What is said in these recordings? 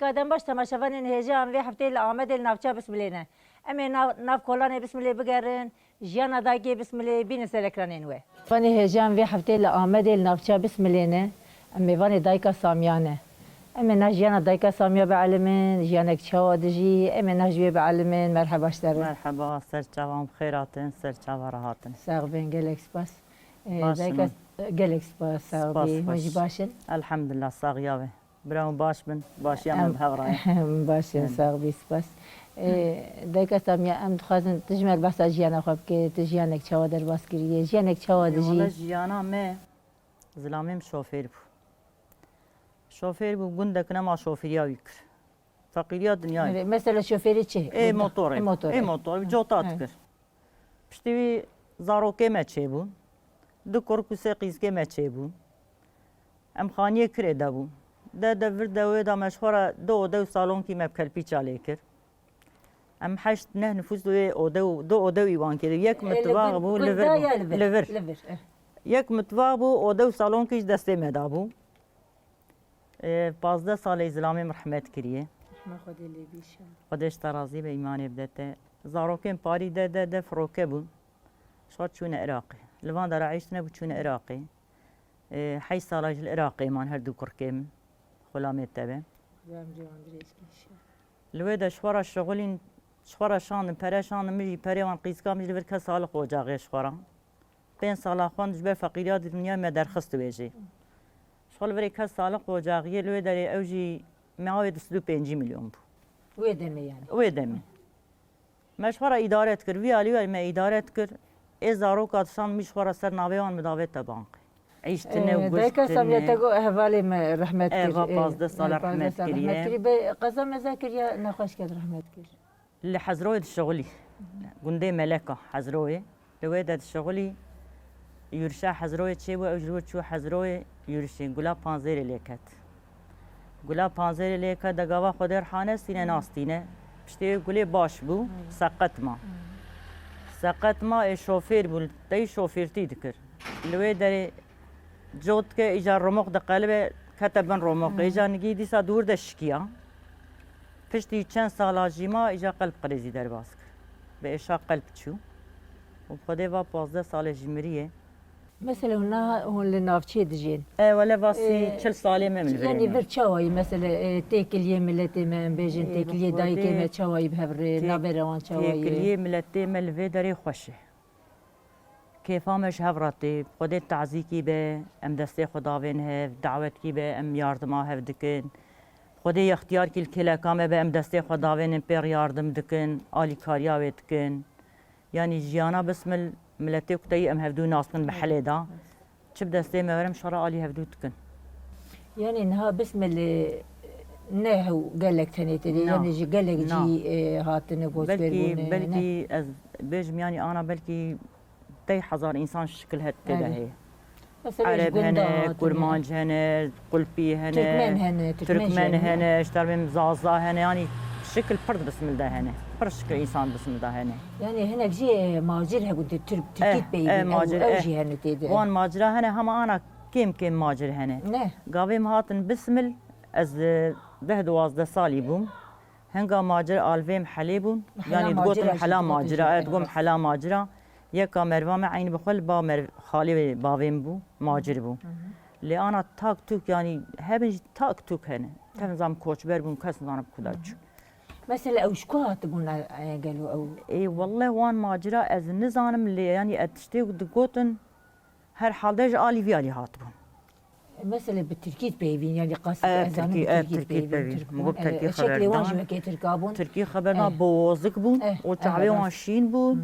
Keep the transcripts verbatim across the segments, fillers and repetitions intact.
Ka dem baş, temaşevanên hêja em vê hefteyê li Amedê li navça Bismilê ne. Em ê nav, nav kolanê Bismilê bigerin, jiyana dayikê Bismilê bînin ser ekranên we. Fanê hêja em vê hefteyê li Amedê li navça Bismilê ne. Em mêvanê dayika Samiya ne. Em ê nah jiyana dayika Samiya bielimin, jiyanek çawa dijî, em ê nah ji wê bielimin. Merheba ji te re. Merheba, ser çavan bi xêr hatin, ser çava re hatin. Sax bin, gelek spas. Ee, Baş dayika, gelek spas, sax bî. Hûn jî baş in? Elhamdulillah, saxiya we. Bira hûn baş bin, başiya me bi hev re ye. Em baş in, sax bî, spas. Ee, dayika Samiya, em dixwazin tu ji me re behsa jiyana xwe bike, tu jiyanek çawa derbas kiriye, jiyanek çawa dijî? Wele jiyana me, zilamê min şofêr bû. Şofêr bû, gundek nema şofêriya wî kir. Feqîriya dinyayê. Mesela şofêrê çi? Ê motorê. Ê motorê. Ê motorê, cota dikir. Piştî wî zarokê me çêbûn. Du kurik û sê qîzkê me çêbûn. Em xaniyê kirê de bûn. De de vir de wê de me ji xwe re du ode û salonkî me bi kerpîça lê kir. Em heşt neh nifûs wê ode û du ode û îwankê de. Yek mitvax bû, li vir bû. Li vir. Yek mitvax bû, ode û salonkî ji destê me de bû. Ê, pazdeh salê zilamê min rehmet kiriye. Rehma Xwedê lê bî, şa. Xwedê ji te razî be, îmanê bide te. Zarokên parî de, de, de firoke bûn. Şar çûne Iraqê. Li van dera êştine bû çûne Iraqê. Ê, heyş sala ji li Iraqê man her du kurkê min. Xulamê te be. Xwedê em cî wan dirêj ke, şa. Li wê de ji xwe re şixulîn, ji xwe re şandin, pere şandin, min jî perê wan qîzka min jî li vir kes saliq ocaxê ji xwe re. Pênc sala xwend ji ber feqîriya dinya me derxist wê jî. Ji xwe li virê kes saliq ocaxiyê li wê derê ew jî mawê du sed û pêncî milyon bû. Wê demê yani. Wê demê. Me ji xwe re îdare dikir. Vî alî wê me îdare dikir. Ê zaroka dişan min ji xwe re ser navê wan min davête banqê. Êştine û guştine. Dayika Samiya te got hevalê me rehmet kir. Eva pazdeh sala rehmet kiriye. Be qeza meza kiriye, nexweş ket, rehmet kir. Li Hezroyê dişixulî. Gundê Meleka Hezroyê. Li wê de dişixulî. Yûrişa Hezroyê çêbû, ew ji wir çû Hezroyê yûrişê. Gula panzêrê lê ket. Gula panzêrê lê ket de gava Xwedê rihane stîne nastîne. Piştê wê gulê baş bû, seqet ma. Seqet ma ê şofêr bû, tey şofêrtî dikir. Li wê derê cot dike, îcar romoq diqelibe, kete bin romoqê. Îcar nigî dîsa dûr de şikiya. Piştî çend sala jî ma îja qelb qirêzî derbas kir. Bi êşa qelb çû. Û bi Xwedê va pazdeh salê jî miriye. Mesela hûn na, hûn li navçê dijîn. E, wele vasî çil salê me min li vir. Yanî vir çawayî, mesela, e, têkiliyê miletê me, em bêjin, têkiliyê dayikê me çawayî bi hev re, navbera wan çawayî? Têkiliyê miletê me li vê derê xweş e. Kêfa me ji hev re tê, Xwedê tazîkî be, em destê xwe davên hev, dawetkî be, em yardima hev dikin. Xwedê yextiyarkî li kêleka me be, em destê xwe davênin pêr yardim dikin, alîkariya wê dikin. Yanî jiyana bismil miletê kuteyî em hevdû nas dikin bi helê de. Çi bi destê me were em şara alî hevdû dikin. Yanî niha bismil, e, ne hew gelek tenê tê de, yanî ji gelek cî, e, hatine goçber bûne. Belkî, belkî ez bêjim, yanî ana belkî tey hezar însan şikil het tê de heye. Ereb hene, kurmanc hene, qulpî hene, Tirkmen hene, Tirkmen jî hene, ji derbên Zaza hene, yanî şikil pir di bismil de hene. Pir şikil însan di bismil de hene. Yanî hinek jî, e, macir hebûn tê, Tirk, Tirkî peyvîn, ew, ew jî hene tê de. Wan macira hene, hema ana kêm kêm macir hene. Ne. Gavê min hatin bismil, ez, e, deh duwazdeh salî bûm. Hinga macir alvêm helê bûn. Yanî digotin hela macira, e, digotin hela macira. Yeka merva me eynî bi xwe li ba mer-, xalê bavê min bû, macir bû. Lê ana tak tuk, yanî hebin jî tak tuk hene. Tev nizam koçber bûn, kes nizane bi kuda çû. Mesela ew ji ku hatibûn, e, gelo ew? Ê, welle wan macira ez nizanim lê, yanî ez tiştê digotin, herhalde ji alî vî alî hatibûn. Mesela bi tirkî peyvîn, yanî qasî ez zanim bi tirkî peyvîn. Min got tirkî xeber dan. Şeklê wan jî wekê tirka bûn. Tirkî xeber dan, bozik bûn û çavê wan şîn bûn.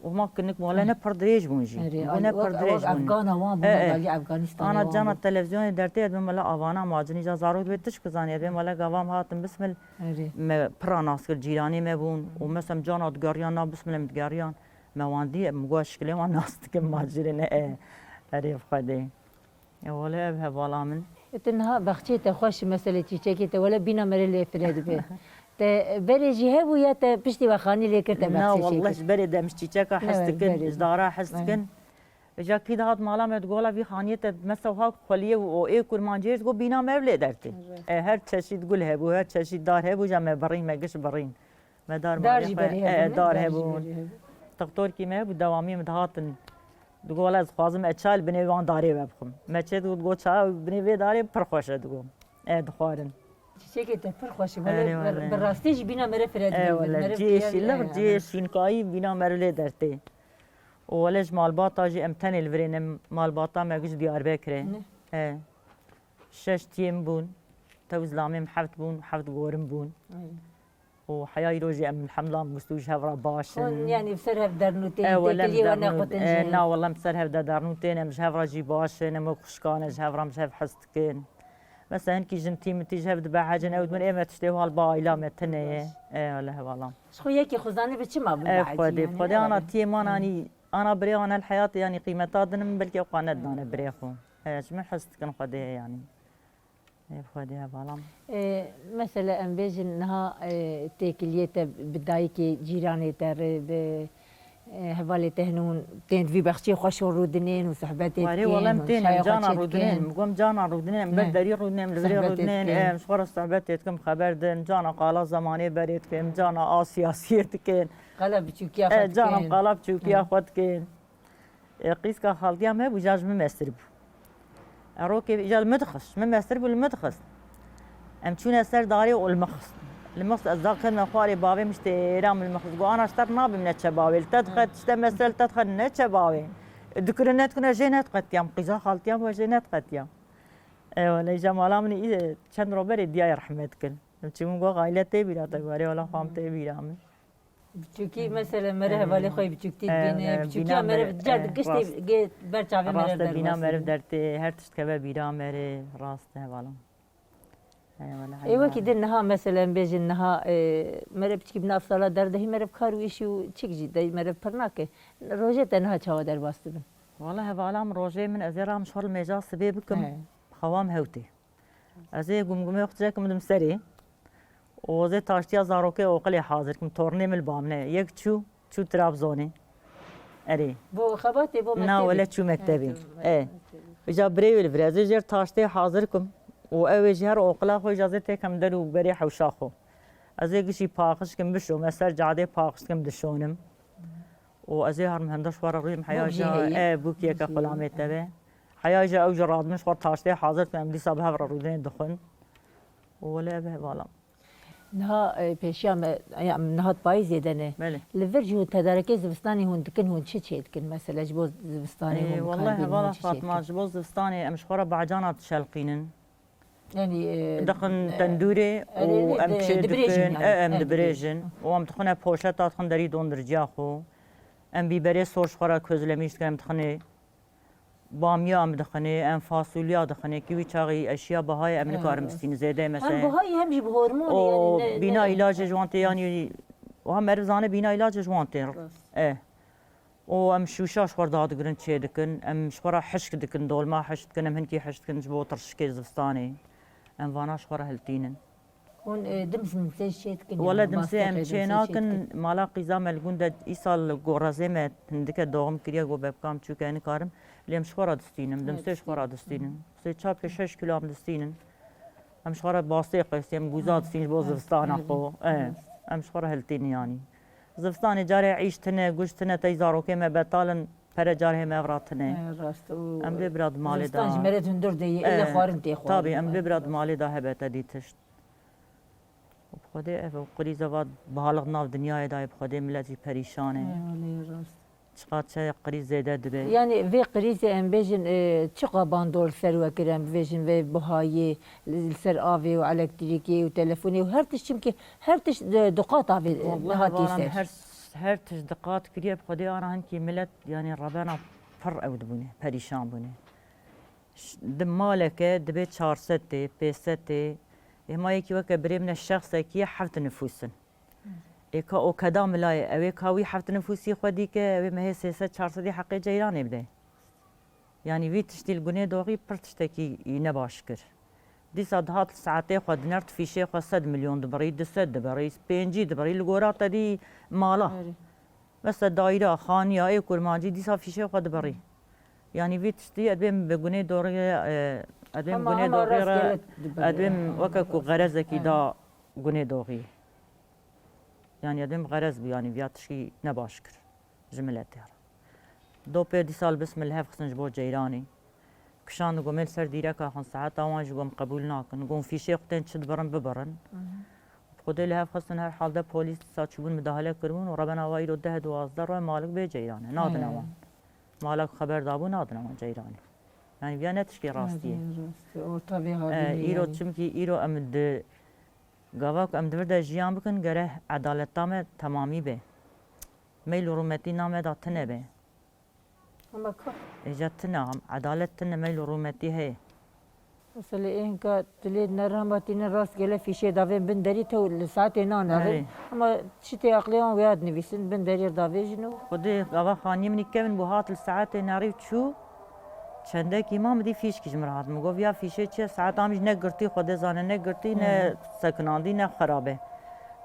Û hema kinik wele ne pir dirêj bûn jî. Erê, ne pir dirêj bûn. Afgana wan bûn, alî Afganîstanê wan bûn. Ana cana televîzyonê dertê ez bim wele avana macirî ca zarok dibê tişk bizanî, ez bêm wele gavam hatin bismil. Erê. Me pira nas kir, cîranê me bûn. Û mesela cana digeriyan na bismil em digeriyan. Me wan dî, em gua şikilê wan nas dikin macirê ne e. Erê bi Xwedê. E, wele ev hevala min. E, tu niha baxçeyê te xweş, meselê çîçekê te, wele bîna me re lê fire dibe. Te berê jî hebû ya te piştî vexanî lê kir te baxçeyê çêkir? Na, welleh ji berê de em ji çîçeka hez dikin, ji dara hez dikin. Îja kî dihat mala me, digot, "Wela vî xaniyê te mesa wiha xweliye û ê kurmancê." Digot, "Bîna me ev lê dertê." E, her çeşît gul hebû, her çeşît dar hebû, îja me birîn, me giş birîn. Me dar Dar malê jî xwe, berê e, hebû, ne? Dar Dar jî hebû. Berê hebû. Doktorkî me hebû, dewamî min dihatin. Digot, "Wela ez dixwazim ez çay li binê wan darê we bixwim." Me çê digot, digot, "Çaya binê vê darê pir xweş e," digot. E, dixwarin. Çiçekê te pir xweş e. Erê, wele, wele. Bi rastî jî bîna meriv fire dibin. E, wele, cihê şîlix, cihê şînkayî bîna meriv lê dertê. Û wele ji malbata jî em tenê li virê ne, malbata me giş Diyarbekir e. Ne. E. Şeş tiyê min bûn. Tew zilamê min heft bûn, heft gorim bûn. Erê. Û heya îro jî em elhemdulillah em gustû ji hev re baş in. Hûn, yanî, bi ser hev dernûtên, e, wele em têkiliyê we dernût-, nequtin e, jî? Na, wele em ser hev de dernûtên, em ji hev re jî baş in, em wek xwişkan e, ji hev re em ji hev hez dikin. Mesela hinkî jin tî min tî ji hev dibehecin, ew dibin, ê me tiştê hal ba aîla me tune ye. Baş. E, wele hevala. Ji xwe yekî xwezanî bi çima bibehecî, yanî? E, Xwedê, bi Xwedê ana tiyê man, yanî, ana birê an el heyatê, yanî, qîmeta din min belkî ew qane didane birê xwe. He, ji min hez dikin Xwedê, yanî. Ê Xwedê hevalam. E, mesela em bêjin niha, e, têkiliyê te bi dayikê, cîranê te re, bi, e, hevalê te hene hûn tên vî bexçeyê xweş û rûdinên û sohbetê dikin. Warê wala em tên, em cana rûdinên, em gom cana rûdinên, em ber derî rûdinên, em li virê rûdinên, em ji xwe re sohbetê dikin, xeber din, cana qala zemanê berê dikin, cana a siyasiyê dikin. Qala biçûkiya xwe dikin. E, cana qala biçûkiya xwe dikin. E, qîska xaltiya me bû, îja ji min mestir bû. E, rokê îja li min dixist, ji min mestir bû, li min dixist. Em çûne ser darê û li min xist. Li min xist, ez da ketime xwarê bavê min ji têra min li min xist. Got, "Ana ji te re nabim neçe bavê. Li te dixe, ji te mestir e, li te dixe neçe bavê." Dikire nedikire jê nediqetiyam. Qîza xaltiya min jê nediqetiyam. E, wele îja mala min î, çend roberê diya ye rehmet dikin. Em çûbûn got, "Aîle tê bîra te?" Got, "Erê wele xwe em tê bîra min." Biçûkî, mesela, mere hevalê xwe yê biçûk tê digîne, e, biçûkiya mere car giştê gê ber çavê mere derbas. Rast e, bîna mere dertê, her tişt keve bîra mere, rast e, hevala. Ê wekî din niha, mesela, em bêjin niha, e, mere piçkî bi nav sala derdehî mere bi kar û îşî û çik jî dey mere pir nake. Rojê te niha çawa derbas dibin? Wala hevala min, rojê min ez ê ram şol mêja sibê bikim, xewa min hewtê. Ez ê gumgumê xwe çêkim dim serê. Û ez ê taştiya zarokê oqilê hazir kim. Tornê min li ba min e. Yek çû, çû Trabzonê. Erê. Bo xebatê, bo mektebê? Na, wele çû mektebê. E. Îja birê wê li vir. Ez ê jêr taştê hazir kim. Û ew ê ji her oqila xwe îja ez ê têkem der û berê hewşa xwe. Ez ê gişî paxij kim bişom. Ez ser cadê paxij kim dişonim. Û ez ê herim hende ji xwe re rûyim heya ja, e, bûk yeke xulamê te be. Heya ja ew ji radin ji xwe taştê hazir dikin, em dîsa bi hev re rûdinê dixwin. Û wele ev hevala. Niha, e, pêşiya me, ya, niha payîzê de ne. Belê. Li vir jî hûn tedarekê zivistanê hûn dikin, hûn çi çê dikin? Mesela ji bo zivistanê hûn bi kar bînin, hûn çi çê dikin? Ê, wele hevala Fatma, ji bo zivistanê em ji xwe re bahcana dişelqînin. Yanî, e, dixin tendûrê û em çê dikin, e, em dibirêjin û em dixwine poşeta dixin derî dondiriciya xwe. Em bîberê sor ji xwe re közlemîş dikin, em dixinê bamiya em dixinê, em fasulya dixinê, ki wî çaxî eşiya biha ye, em nikarin bistînin zêde mesela. Hem biha ye hem jî bi hormonê, yanî ne, bîna îlacê ji wan tê, yanî wiha meriv zane bîna îlacê ji wan tê. Rast. E. Û em şûşa ji xwe re dadigirin, çê dikin, em ji xwe re hişk dikin, dolma hişk dikin, em hinkî hişk dikin ji bo tirşikê zivistanê. Em vana ji xwe re hiltînin. Hûn, e, dimsê çê dikin? Wele dimsê em çê nakin. Mala qîza me li gund e, îsal gorezê me hindike doğum kiriye, got bebka min çûke nikarim. Lê em ji xwe re distînin, dimsê ji xwe re distînin. Sê çar pênc şeş kilo em distînin. Em ji xwe re bastê qesî, em gûza distîn ji bo zivistana xwe. E, em ji xwe re hiltîn yanî. Zivistanê carê îş tine, guş tine, tey zarokê me betal in, pere carê me ev ra tine. E, rast û em vê bira di malê zivistan da, ji me re hundir de ye, e, ille xwarin tê xwarin. Tabî, em vê bira di malê da hebe te dî tişt. Û bi Xwedê ev û qirîza va bihalix nav dinyayê dayê, bi Xwedê millet jî perîşan e. E, wele rast. Çiqas çaya qirîz zêde dibe. Yanî vê qirîzê em bêjin, e, çiqa bandor li ser we kir, em bibêjin vê buhayê, li, li ser avê û elektrîkê û telefonê û her tişt, çimkî her tişt, e, duqat avê, e, hatî ser. Her, her tişt duqat kiriye, bi Xwedê ana hinkî milet, yanî rebena pir ew dibûne, perîşan bûne. Ş-, di maleke dibe çar sed tê, pênc sed tê. Ê ma yekî weke birê min e şexsekî ye, heft nifûs in. Ê ka o keda milayê, ew ê ka wî heft nifûsî xwe dîke, ew ê mehê sê sed çar sedî heqê ceyranê bide. Yanî vî tiştî li Gunêdoxî pir tiştekî ne baş kir. Dîsa dihat saetê xwe dinert fîşê xwe sed milyon dibirî, du sed dibirî, pêncî dibirî, li gora te dî mala. Erê. Mesela dayira, xaniya, ê kurmancî dîsa fîşê xwe dibirî. Yanî vî tiştî ez bêm bi gunê dorê, e, ez bêm Hema, gunê hema dorê re, rastgele dibin. Ez bêm weke ku xerezekî Evet. da gunê dorî. Yanî ez bêm xerez bû, yanî viya tişkî ne baş kir ji miletê re. Do pê dîsa li bismil hev xistin ji bo ceyranî. Kişand got, me li ser dîreka xwe saeta wan jî got, em qebûl nakin. Got, fîşê xwe tên çi dibirin, bibirin. Hı hı. Xwedê li hev xistin her halde polîs dîsa çûbûn, midahale kiribûn û rebena wa îro deh duwazdeh roj malik bê ceyran e. Nadine He. wan. Malek xeber dabû, nadine wan ceyranê. Yanî viya ne tişkê rastî ye. Rastî, orta vê E, havînê îro yanî. Çimkî îro em di gava ku em di vir de jiyan bikin, gere edaleta me temamî be. Meyl û rûmetî na me de tune be. Ama ka- Êca tune, edalet tune, meyl û rûmetî heye. Mesela ê hinka tu lê nerihema tînin rastgele fîşê davên bin derî tew li saetê nanexin. Erê. Ama çi tê aqlê wan wêya dinivîsin, bin derî davêjin û Xwedê gava xaniyê min î kevin bû, hat li saetê nerî û çû. Çendekî ma min dî fîşkî ji min re hat. Min got, "Ya fîşê çi ye?" Saeta min jî ne girtî, Xwedê zane ne girtî, ne Hı. sekinandî, ne xerabe.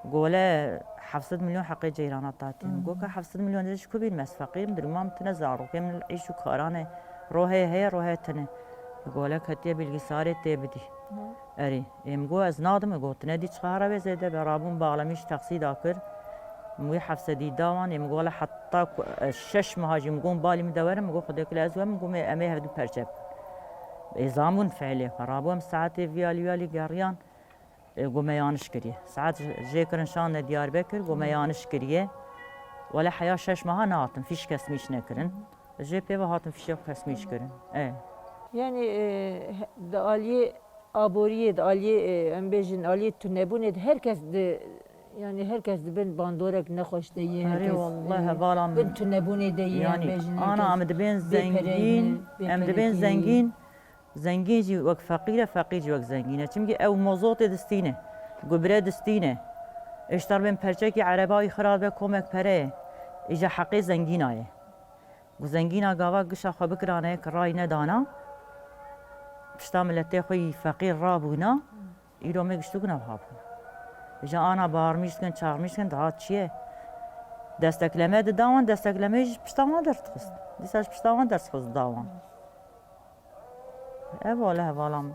Gole heft sed milyon heqê ceyrana tatî. Hı. Got, "Ka heft sed milyon ez ji ku bînim, ez feqîr im, duruma min tune, zarokê min îş û karan e. Rohê heye, rohê tune." Gole ketiye bilgisayarê tê bidî. Hı. Erê, ê min got, "Ez nadim." Gotine dî çiqas re wê zêde be, rabûm baxlemî ji taksî da kir. Min wî heft sedî da wan, ê min got, "Wele heta ku ez şeş meha jî," min got, "balî min de werin." Min got, "Xwedê kile ez we," min got, "em ê hevdu perçe bikin." Ê zan bûn fiilê xwe. Rabû em saetê viyalî viyalî geriyan, ê, got, "Me yanlış kiriye." Saet jê kirin şande Diyarbekir, got, "Me yanlış kiriye." Wele heya şeş meha nehatin, fîş kesmîş nekirin. Jê pê ve hatin fîşê xwe kesmîş kirin. E. Yani, e, he-, di aliyê aboriyê, di aliyê, e, em bêjin, aliyê tunebûnê de her kes di, yani her kes di bin bandorek nexweş de ye, her Erê kes, wallah, e, hevala min. bin tunebûnê de ye, em Yani, bêjin, her ana kes em dibên bê pereyne, zengîn, bê em dibên perekî. zengîn, zengîn jî wek feqîr e, feqîr jî wek zengîn e. Çimkî ew mozotê distîne, gubre distîne. Êştar bên perçekî ereba wî xira be komek pere ye. Îja heqê zengîna ye. Ku zengîna gava gişa xwe bikirane, ki ray nedana, pişta miletê xwe yî feqîr rabûna, îro me giştûkina habûn. Ji ana barmîş dikin, çarmîş dikin, daha çi ye? Destekleme dida wan, destekleme ji pişta wan derdixist. Dîsa ji pişta wan derdixist da wan. Ev wale hevalam.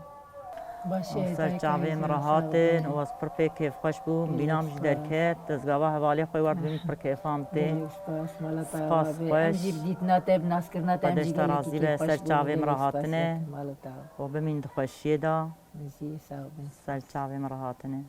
Baş e, Ser çavê min re hatin û ez pir pê kêfxweş bûm. Bîna min ji derket, dezgava hevalê xwe wert bûm, pir kêfa min tê. Gelek spas, mala te ava be. Spas xweş. Em jî bi dîtina te, bi naskirina te, em jî gelekî kêfxweş bûn. Xwedê ji te razî be, ser çavê min re hatine. Mala te ava. Û bimîn di xweşiyê de. Ji sağ bin. Ser çavê min re hatine.